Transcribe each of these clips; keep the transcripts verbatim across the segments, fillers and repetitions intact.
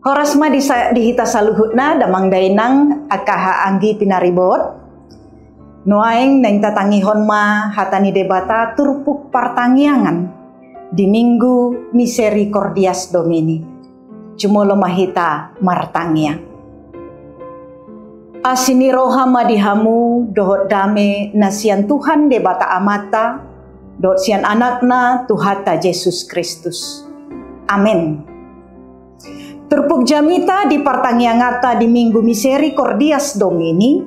Horas ma di sa-, di hita saluhutna, damang dainang, angka haha anggi pinaribot. Nuaeng naeng tatangihon ma hata ni Debata turpuk partangiangan di Minggu Misericordias Domini. Jumolo ma hita martangiang. Asi ni roha ma di hamu dohot dame na sian Tuhan Debata Amanta, dohot sian Anakna Tuhanta Jesus Kristus. Amen. Turpuk jamita di partangianganta di Minggu Misericordias Domini,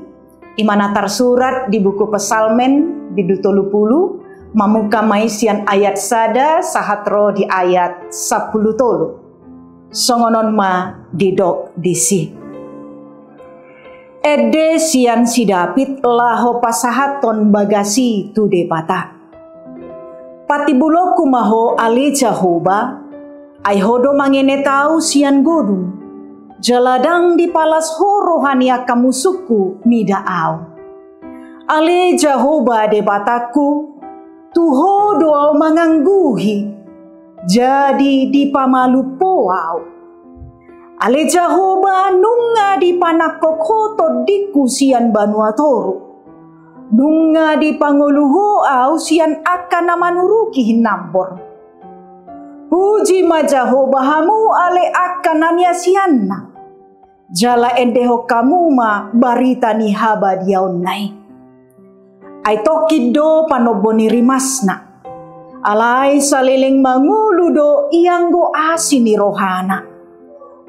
i ma na tarsurat di buku Psalmen bindu tolu pulu, mamungka ma i sian ayat sada sahat ro di ayat sampulu tolu. Songon on ma didok disi. Ende sian si David laho pasahathon bagas i tu Debata. Patimbulonku ma Ho ale Jahowa, ai Ho do mangenet ahu sian godung, jala ndang dipalas Ho roha ni angka musungku mida ahu. Ale Jahowa Debatangku, tu Ho do ahu mangangguhi, jadi dipamalum Ho ahu. Ale Jahowa, nunga dipanangkok Ho tondingku sian banua toru. Nunga dipangolu Ho ahu sian angka na manuruki hinambor. Puji ma Jahowa hamu ale angka na niasianna. Jala endehon hamu ma barita ni habadiaonna i. Ai tongkin do panombo ni rimasna. Alai saleleng mangolu do ianggo asi ni rohana.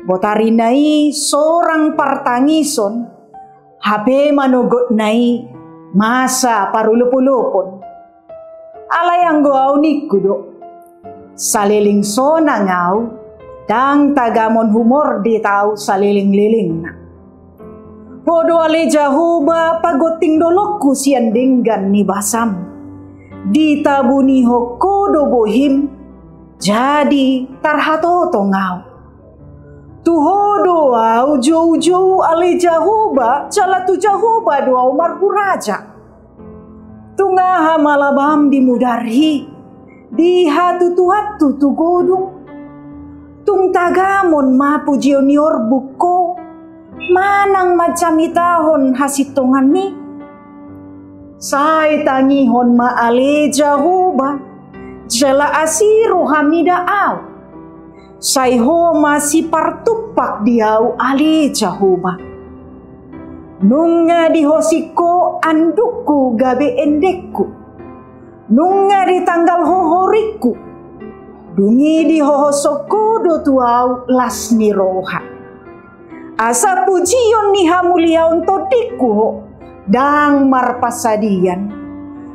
Botarina i sorang partangison, hape manogotna i masa parolopolopon. Alai anggo ahu ningku do, saleleng sonang ahu, ndang tagamon humordit ahu salelenglelengna. Ho do ale Jahowa pagonting dolokku sian denggan ni basam. Ditabunihon Ho do bohim, jadi tarhatotong ahu. Tu Ho do ahu joujou ale Jahowa, jala tu Jahowa do ahu marhuraja. Tung aha ma labam di mudarhi, di hatutuanhu tu godung? Tung tagamon ma pujion ni orbuk Ho, manang manjamitahon hasintonganmi? Sai tangihon ma ale Jahowa, jala asi roham mida ahu. Sai Ho ma sipartumpak di ahu ale Jahowa. Nunga dihosing Ho andukku gabe endengku. Nunga ditanggal Ho horingku. Dung i dihohoshon Ho do tu ahu las ni roha. Asa pujion ni hamuliaon tondingku Ho, ndang marpasadian.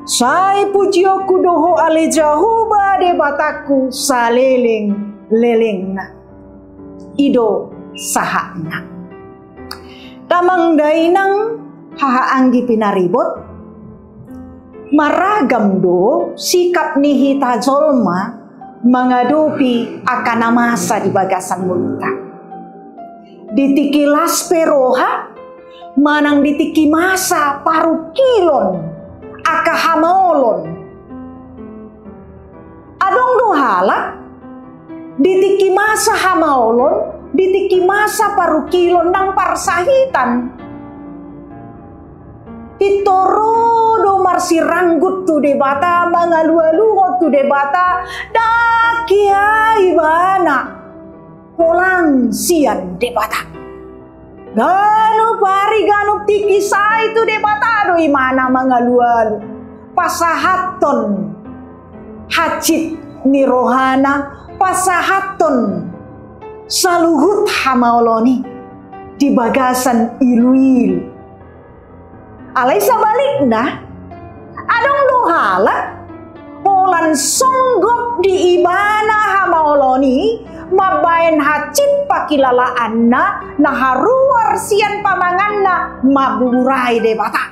Sai pujionku do Ho ale Jahowa Debatangku salelenglelengna. I do sahatna. Damang dainang, haha anggi pinaribot, maragam do sikap ni hita jolma mangadopi angka na masa di bagasan ngolunta. Di tingki las pe roha, manang di tingki masa parungkilon angka hamaolon. Adong do halak, di tingki masa hamaolon, di tingki masa parungkilon nang parsahitan, pintor ro do marsiranggut tu Debata, mangalualuhon tu Debata, ndang hea ibana holan sian Debata. Ganup ari ganup tingki sai tu Debata do ibana mangalualu, pasahathon hansit ni rohana, pasahathon saluhut hamaolon i di bagasan iluilu. Alai sabalikna, adong do halak holan songgop di ibana hamaolon i mambahen hansit pangkilalaanna na haruar sian pamanganna mambuburai Debata.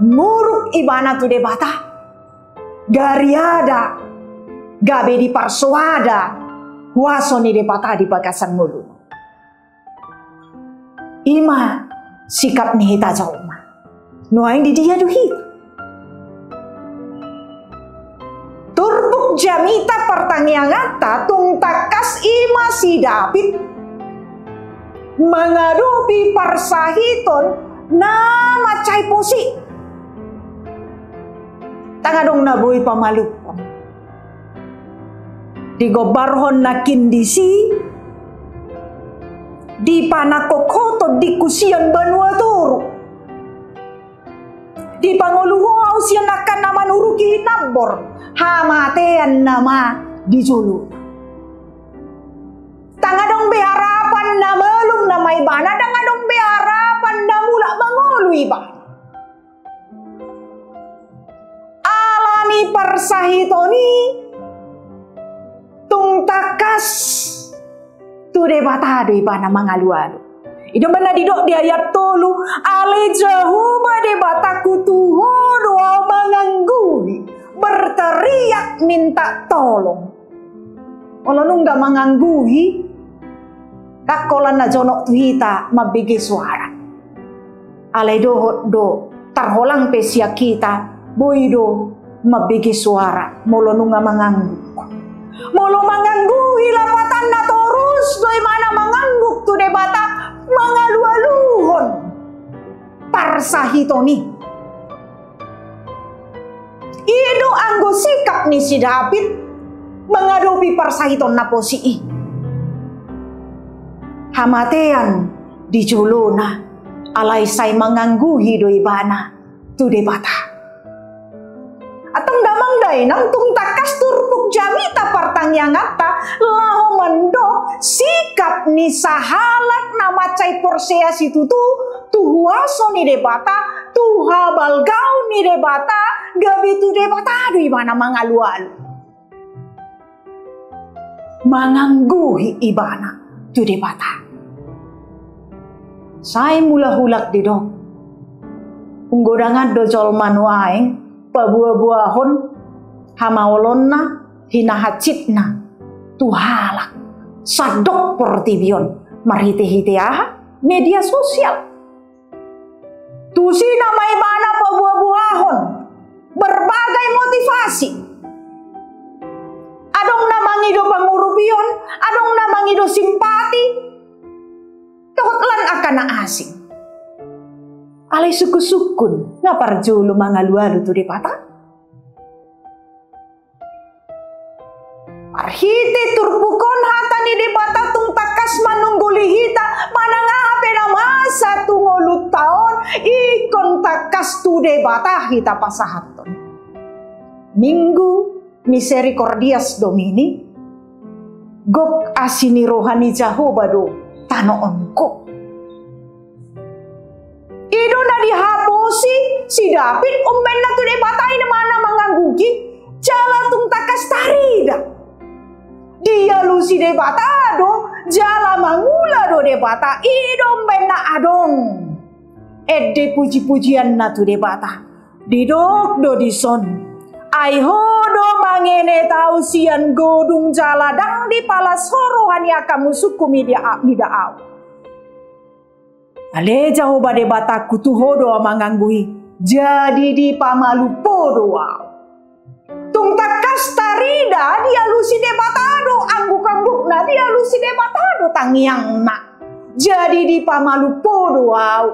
Muruk ibana tu Debata, gariada gabe diparsoada huaso ni Debata di bagasan ngolu. I ma sikap ni hita jolma. Nuaeng di dia do hita? Turpuk jamita partangianganta tung tangkas i ma si David mangadopi parsahiton na mansai posi. Ndang adong na boi pamalumhon. Digombarhon nangkin disi, dipanangkok ho tondingku sian banua toru. Dipangolu ho ahu sian angka na manuruki nambor, hamatean nama di jolo. Ndang adong be harapan na malum nama ibana, ndang adong be harapan na mulak mangolu ibana. Alani parsahiton i, tung tangkas tu Debata do ibana mangalualu. I do umbahen na didok di ayat tolu, alai Jahowa Debatangku, tu Ho do ahu mangangguhi, berteriak minta tolong. Molo nunga mangangguhi, ndang holan na jonok tu hita mambege soara. Alai dohot do tarholang pe sian hita, boi do mambege soara molo nunga mangangguk. Molo mangangguhi lapatanna, torus do ibana mangangguk tu Debata, mangalualuhon parsahiton i. I do anggo sikap ni si David mangadopi parsahiton na posi i. Hamatean di jolona, alai sai mangangguhi do ibana tu Debata. Antong damang dainang, tung tangkas turpuk jamita partangianganta laho mandok sikap ni sahalak na mansai porsea situtu tu huaso ni Debata, tu habalgaon ni Debata, gabe tu Debata do ibana mangalualu. Mangangguhi ibana tu Debata. Sai mulak-mulak didok, unggodangan do jolma nuaeng paboa-boahon hamaolonna, hinahansitna tu halak sandok portibi on marhite-hite aha? Media sosial. Tusi nama ibana paboa-boahon berbagai motivasi. Adong na mangido pangurupion, adong na mangido simpati, dohot lan angka na asing. Alai sungkun-sungkun, nga parjolo mangalualu tu Debata? Marhite turpuk on hata ni Debata tung tangkas manungguli hita, manang aha pe na masa tu ngolunta on, ingkon tangkas tu Debata hita pasahathon. Minggu Misericordias Domini, gok asi ni roha ni Jahowa do tano on gok. I do na dihaposi si David, umbahen na tu Debata i do ibana mangangguhi, jala tung tangkas tarida. Dialusi Debata do, jala mangula do Debata, i do umbahen na adong ende puji-pujianna tu Debata. Didok do dison, ai Ho do mangenet ahu sian godung jala ndang dipalas Ho roha ni angka musungku mida, mida ahu. Ale Jahowa Debatangku, tu Ho do ahu mangangguhi, jadi dipamalum Ho do ahu. Tung tangkas tarida, dialusi Debata do angguk-anggukna, dialusi Debata do tangiangna. Jadi dipamalum Ho do ahu.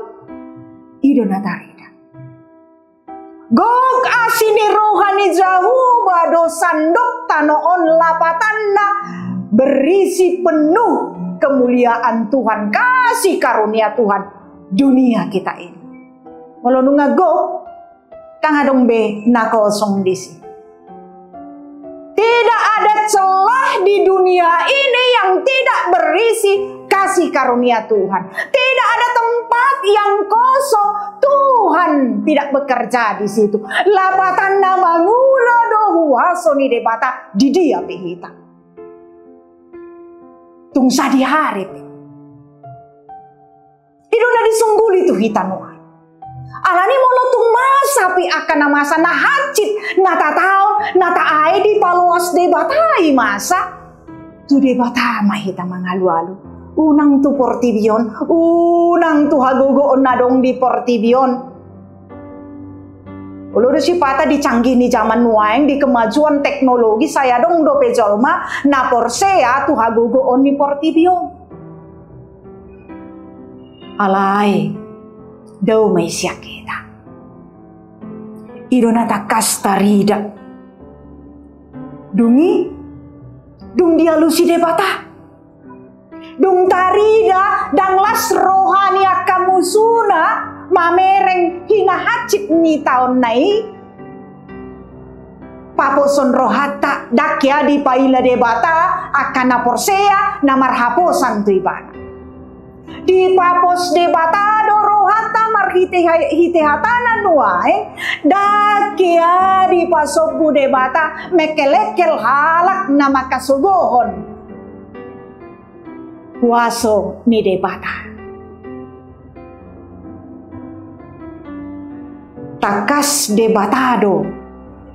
I do na tarida. Gok asi ni roha ni Jahowa do sandok tano on, lapatanna berisi penuh kemuliaan Tuhan, kasih karunia Tuhan, dunia kita ini. Molo nunga gok, ndang adong be na kosong disi. Tidak ada celah di dunia ini yang tidak berisi kasih karunia Tuhan. Tidak ada tempat yang kosong, Tuhan tidak bekerja di situ. Lapatanna mangula do huaso ni Debata di dia pe hita. Tung sadihari pe. I do na disungguli tu hita nuaeng. Alani molo tung masa pe angka na masa na hansit, na tataon, na taai, dipaloas Debata i masa. Tu Debata ma hita mangalualu. Unang tu portibi on, unang tu hagogoon na adong di portibi on. Olo do sipata di canggih ni zaman nuaeng, di kemajuan teknologi, sai adong dope jolma na porsea tu hagogoon ni portibi on. Alai dao ma i sian hita. I do na tangkas tarida. Dung i, dung dialusi Debata. Dung tarida ndang las roha ni angka musuna mamereng hinahansit ni taonna i, paposhon rohanta, ndang hea dipaila Debata angka na porsea na marhaposan tu Ibana. Dipapos Debata do rohanta marhite, hite hatana nuaeng, ndang hea dipasombu Debata mengkelengkel halak na mangkasogohon huaso ni Debata. Tangkas Debata do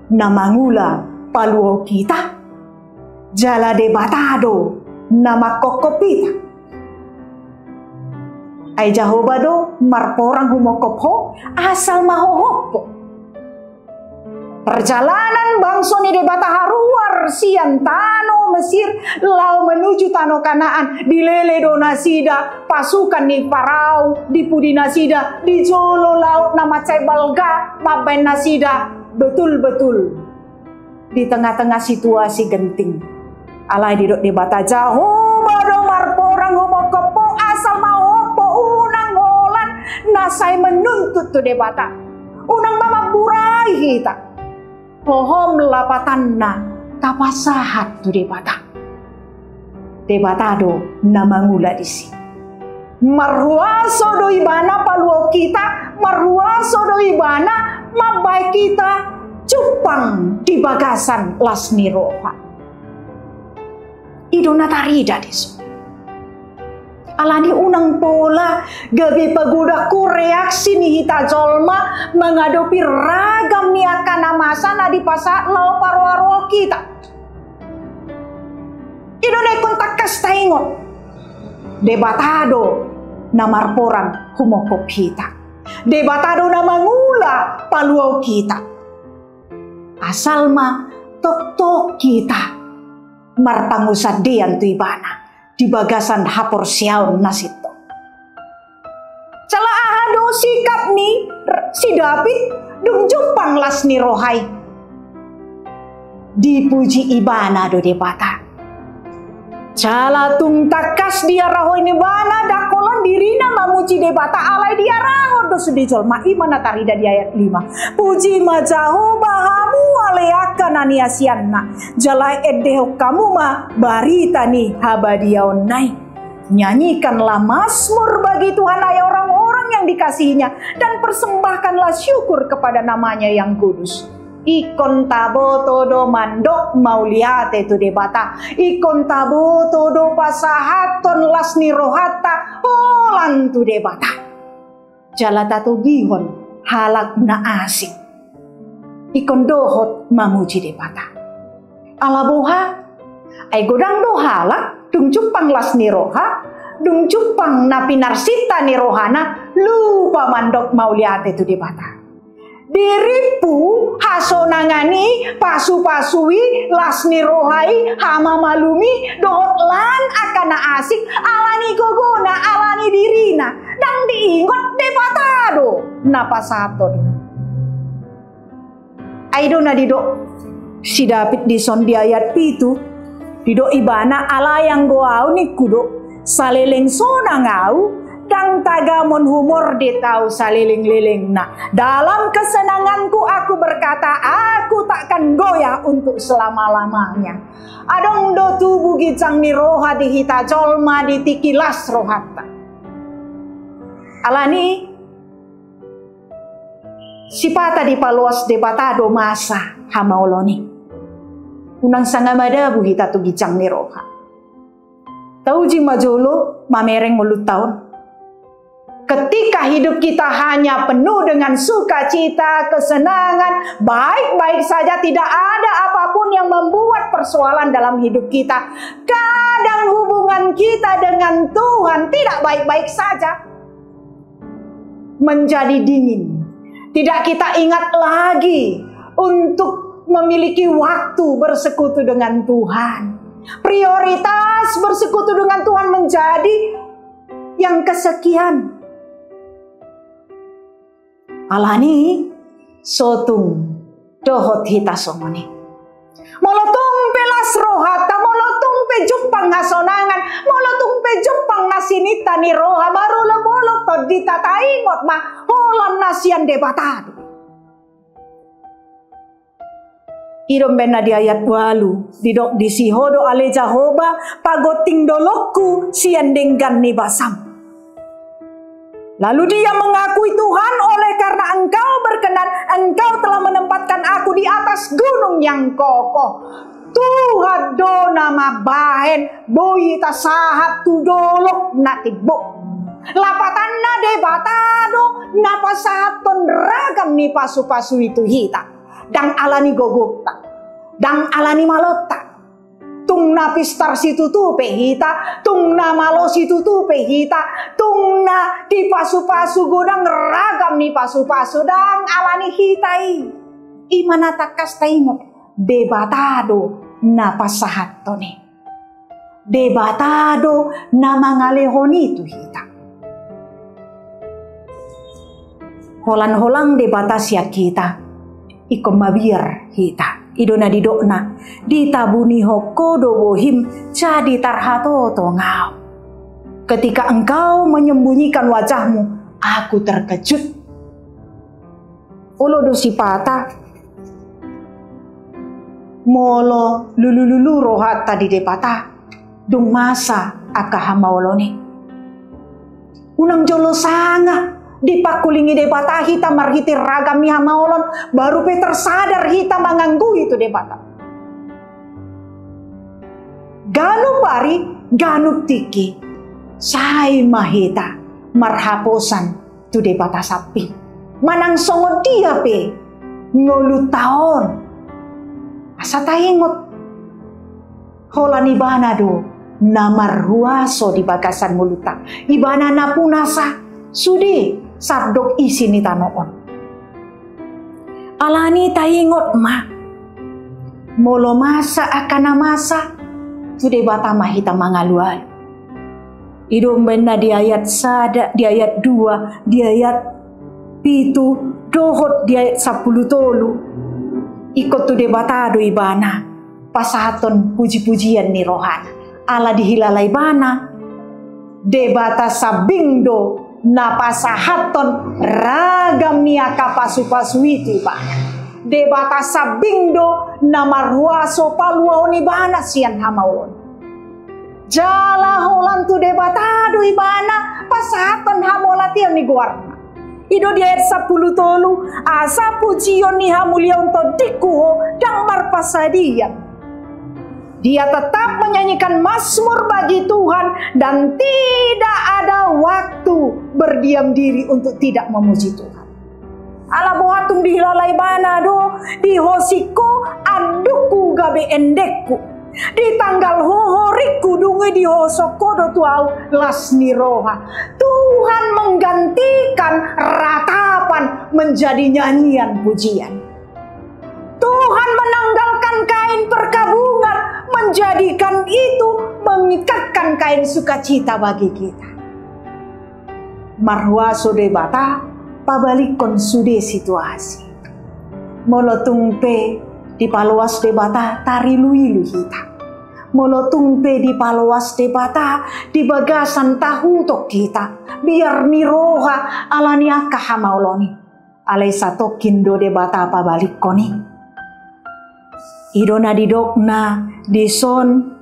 na mangula paluaon hita, jala Debata do na manghophop hita. Ai Jahowa do marporang humonghophop ho, asal ma hophop ho. Perjalanan bangso ni Debata haruar sian tano Mesir laho menuju tano Kanaan, dilele do nasida pasukan ni Firaun di pudi nasida, di jolo laut na mansai balga mambahen nasida betul-betul di tengah-tengah situasi genting. Alai didok Debata, Jahowa do marporang humonghophop ho, asal ma hophop ho, unang holan na sai menuntut tu Debata. Unang ma mamburai hita. Hohom lapatanna tapasahat tu Debata. Debata do na mangula disi. Marhuaso do Ibana paluaon hita, marhuaso do Ibana mambahen hita jumpang di bagasan las ni roha. I do na tarida disi. Alani unang pola gabe pagodang ho reaksi ni hita jolma mangadopi ragam ni angka na masa na dipasahat laho paroa-roa hita. I do na ingkon tangkas taingot. Debata do na marporang humonghophop hita. Debata do na mangula paluaon hita. Asal ma toktok hita marpangunsandean tu Ibana di bagasan haporseaon na sintong. Jala aha do sikap ni r-, si Daud dung jumpang las ni roha i? Dipuji ibana do Debata. Jala tung tangkas diarahon ibana, ndang holan dirina mamuji Debata alai diarahon do sude jolma, i ma na tarida di ayat lima. Puji ma Jahowa hamu ale angka na niasianna, jala endehon hamu ma barita ni habadiaonna i. Nyanyikanlah mazmur bagi Tuhan, hai orang-orang yang dikasihinya, dan persembahkanlah syukur kepada namanya yang kudus. Ingkon taboto do mandok mauliate tu Debata. Ingkon taboto do pasahathon las ni rohanta holan tu Debata. Jala tatogihon halak na asing. Ingkon dohot mamuji Debata. Ala boha? Ai godang do halak, dung jumpang las ni roha, dung jumpang na pinarsinta ni rohana, lupa mandok mauliate tu Debata. Dirimpu hasonangan i, pasu-pasu i, las ni roha i, hamamalum i, dohot lan angka na asing, ala ni gogona, ala ni dirina, ndang diingot Debata do na pasahathon. Ai do na didok si Daud dison di ayat pitu, didok ibana, alai anggo au ningku do, saleleng sonang au, ndang tagamon humordit au saleleng-lelengna. Dalam kesenanganku aku berkata, aku takkan goyah untuk selama-lamanya. Adong do tubu ginjang ni roha di hita jolma di tingki las rohanta. Alani sipata dipaloas Debata do masa hamaolon i. Unang sanga madabu hita tu ginjang ni roha. Tauji ma jolo mamereng ngolunta on. Ketika hidup kita hanya penuh dengan sukacita, kesenangan, baik-baik saja, tidak ada apapun yang membuat persoalan dalam hidup kita. Kadang hubungan kita dengan Tuhan tidak baik-baik saja. Menjadi dingin. Tidak kita ingat lagi untuk memiliki waktu bersekutu dengan Tuhan. Prioritas bersekutu dengan Tuhan menjadi yang kesekian. Alani so tung dohot hita songon i. Molo tung pe las rohanta, molo tung pe jumpang hasonangan, molo tung pe jumpang na sininta ni roha, marolopolop tondinta, taingot ma, holan na sian Debata do. I do umbahen na di ayat ualu, didok disi, "Ho do ale Jahowa, pagonting dolokku sian denggan ni basam." Lalu dia mengakui, "Tuhan, oleh karena Engkau berkenan, Engkau telah menempatkan aku di atas gunung yang kokoh." Tuhan do na mambahen boi hita sahat tu dolok na timbo. Lapatanna, Debata do na pasahathon ragam ni pasupasu i tu hita. Ndang alani gogota, ndang alani malonta. Tung na pistar situtu pe hita, tung na malo situtu pe hita, tung na dipasupasu godang ragam ni pasupasu, ndang alani hita i. I ma na tangkas taingot, Debata do na pasahathon i. Debata do na mangalehon i tu hita. Holan holang Debata sian hita, ingkon mabiar hita. I do na didokna, "Ditabunihon Ho do bohim, jadi tarhatotong ahu. Ketika Engkau menyembunyikan wajah-Mu, aku terkejut." Olo do sipata, molo lulululu rohanta di Debata, dung masa angka hamaolon i. Unang jolo sanga dipangkulingi Debata hita marhite ragam ni hamaolon, baru pe tersadar hita manganggui tu Debata. Ganup ari, ganup tingki, sai ma hita marhaposan tu Debata sambing. Manang songon dia pe ngolunta on, asa taingot, holan Ibana do na marhuaso di bagasan ngolunta. Ibana nampuna sa sude sandok isi ni tano on. Alani taingot ma, molo masa angka na masa, tu Debata ma hita mangalualu. I do umbahen na di ayat sada, di ayat dua, di ayat pitu, dohot di ayat sampulu tolu. Ingkon tu Debata do ibana pasahathon pujipujian ni rohana. Ala dihilala ibana, Debata sambing do na pasahathon ragam ni angka pasupasu i tu ibana. Debata sambing do na marhuaso paluahon ibana sian hamaolon. Jala holan tu Debata do ibana pasahathon hamauliateon ni goarna. I do di ayat sampulu tolu, asa pujion ni hamuliaon tondingku Ho ndang marpasadian. Dia tetap menyanyikan mazmur bagi Tuhan dan tidak ada waktu berdiam diri untuk tidak memuji Tuhan. Ala boha? Tung dihilala ibana do, di Ho singko andukku gabe endengku. Ditanggal Ho horingku, dung i dihosong Ho do tu ahu las ni roha. Tuhan menggantikan ratapan menjadi nyanyian pujian. Tuhan menanggalkan kain perkabungan, menjadikan itu, mengikatkan kain sukacita bagi kita. Marhuaso Debata pabalikkon sude situasi. Molo tung pe dipaloas Debata tariluilu hita. Molo tung pe dipaloas Debata di bagasan tahuton hita biar ni roha ala ni angka hamaolon i. Alai satongkin do Debata pabalikkon i. I do na didokna dison,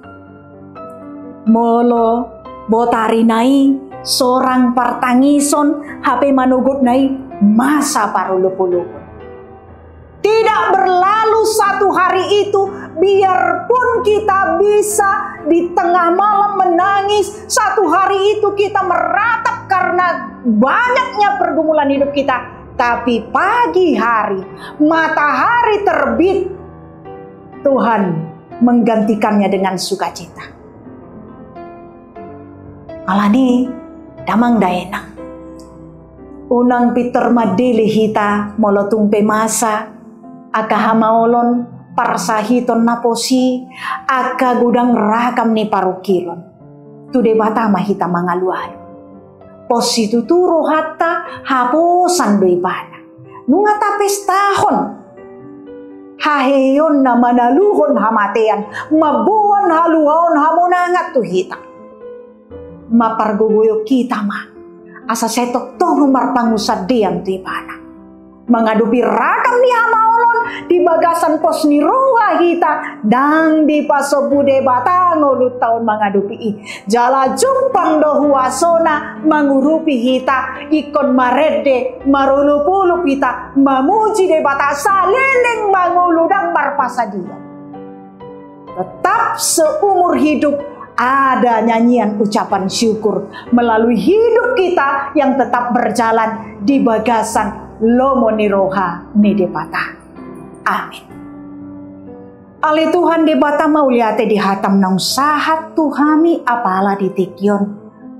molo botarina i sorang partangison, hape manogotna i masa parolopolopon. Tidak berlalu satu hari itu, biarpun kita bisa di tengah malam menangis, satu hari itu kita meratap karena banyaknya pergumulan hidup kita, tapi pagi hari, matahari terbit, Tuhan menggantikannya dengan sukacita. Alani, damang dainang, unang pintor mandele hita molo tung pe masa angka hamaolon, parsahiton na posi, angka godang ragam ni parungkilon. Tu Debata ma hita mangalualu. Pos situtu rohanta haposan do ibana. Nunga tapestahon haheheonna manaluhon hamatean, mamboan haluaon hamonangan tu hita. Marpargogoion hita ma asa sai tongtong marpangunsandean tu Ibana. Mangadopi ragam ni hamaolon di bagasan pos ni roha hita, ndang dipasombu Debata ngolunta on mangadopi i. Jala jumpang do huasona mangurupi hita, ingkon marende, marolopolop hita, mamuji Debata saleleng mangolu ndang marpasadian. Tetap seumur hidup ada nyanyian ucapan syukur melalui hidup kita yang tetap berjalan di bagasan lomo ni roha ni Debata. Amin. Ale Tuhan Debata, mauliate di hataM naung sahat tu hami apala di tingki on.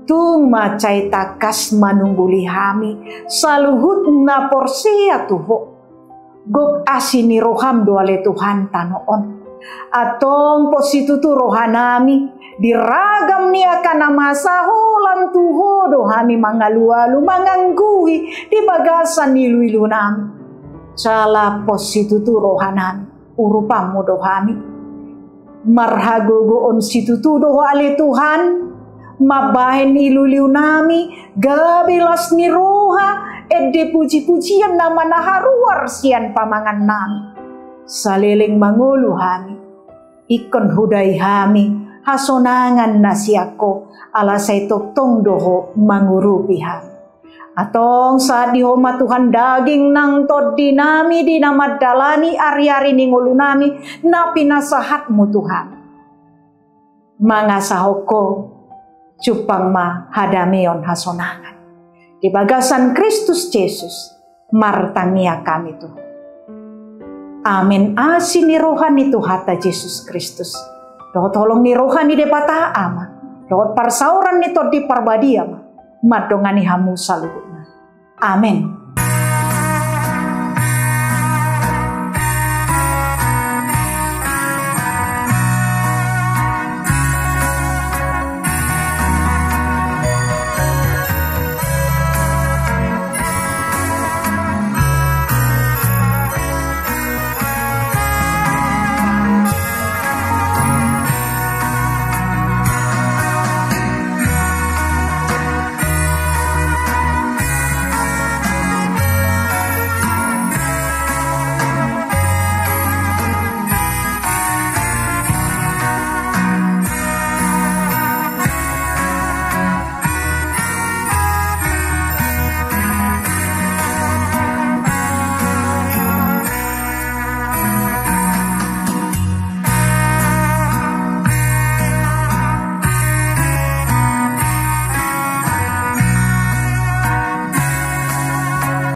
Tung mansai tangkas manungguli hami saluhut na porsea tu Ho. Gok asi ni rohaM do ale Tuhan tano on. Antong pos situtu rohanami di ragam ni angka na masa holan tu Ho do hami mangalualu, mangangguhi di bagasan iluilunami. Jala pos situtu rohanami, urupanMu do hami. Marhagogoon situtu do Ho ale Tuhan, mambahen iluilunami gabe las ni roha, ende pujipujian na manaharuar sian pamangannami. Saleleng mangolu hami, ingkon hudai hami hasonangan na sian Ho, ala sai tongtong do Ho mangurupi hami. Antong sahat di Ho ma Tuhan daging nang tondinami di na mandalani ariari ni ngolunami na pinasahatMu Tuhan. Mangasahon Ho, jumpang ma hadameon hasonangan. Di bagasan Kristus Jesus, martangiang hami Tuhan. Amen. Asi ni roha ni Tuhanta Jesus Kristus, dohot holong ni roha ni Debata Ama, dohot parsaoran ni Tondi Parbadia ma mandongani hamu saluhutna. Amen.